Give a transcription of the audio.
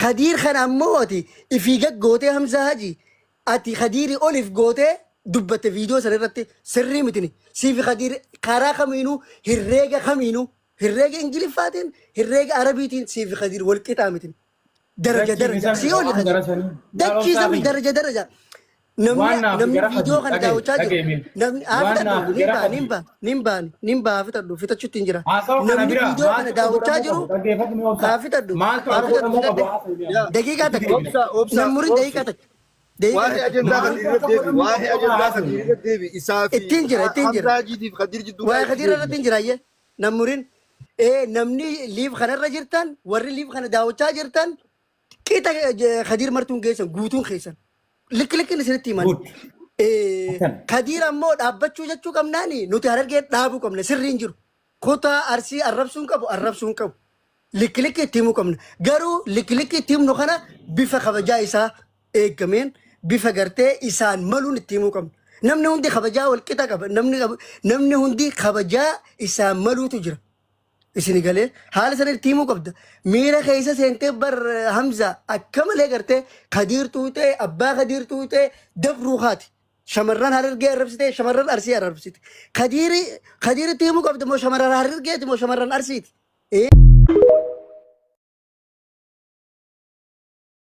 Kadiir kana ammoo ati ifii gad gootee Hamzaa Haji ati Kadiiri olif gootee dubbatte viidiyoo sana irratti sirrii mitini. Siifi Kadiir karaa kamiinuu herreega kamiinuu herreega Ingiliffaatiin herreega Arabiitiin siifi Kadiir wal qixaa mitini. Daraja Dachii daraja fi sii samii oli waan Kadiir. gara sanii. Dachii Maal samii obsaa daraja daraja. Namni Waan naaf namni gara viidiyoo Kadiir kana dhagaye daawwachaa jiru dhagaye mee. namni haa Waan fixadhu naaf nin gara ba'a nin Kadiir. ba'a nin ba'a nin ba'a haa fixadhu fixachuutti hin jira. Haasawa kana Namni bira viidiyoo kana maaltu akka daawwachaa godhamuu jiru qabu dhaggeeffadhu mee obsaa. haa fixadhu Maaltu haa akka fixadhu godhamuu qabu fixadhe haasa'u mee Yaa amma. daqiiqaa Itti takka deebina. obsa obsa nammurin obsi. daqiiqaa takka daqiiqaa Waa'ee takka ajandaa Maaltu Kadiir irratti akka deebi. godhamuu Waa'ee qabu ajandaa haasa'u. Kadiir irratti deebi. Isaa fi ittiin jira ittiin jira Hamzaa Hajiitiif Kadiir jidduu waa'ee itti Kadiir deebi. irratti hin jira ayyee nammurin ee namni liif kanarra jirtan warri liif kana daawwachaa jirtan qixa Kadiir martuun keessan guutuun keessan likki likkiin isinitti himan. Good. Akkan. Kadiir ammoo dhaabbachuu jechuu qabnaani nuti Harargee dhaabuu qabna sirriin jiru. Kutaa Arsii arrabsuun qabu arrabsuun qabu. Likki likki itti himuu qabna. Garuu likki likki itti himnu kana bifa kabajaa isaa eeggameen bifa gartee isaan maluun itti himuu qabna. Namni hundi kabajaa wal qixa qaba. Namni namni hundi kabajaa isaan maluutu jira. Isini galee haala sana itti himuu qabda. Miira keessa seentee bar Hamza akka malee gartee Kadiir tuutee abbaa Kadiir tuutee dabruu haati. Shamarran Harargee arrabsite shamarran Arsii arrabsite. Kadiiri Kadiiritti himuu qabda moo shamarran Harargeeti moo shamarran Arsiiti?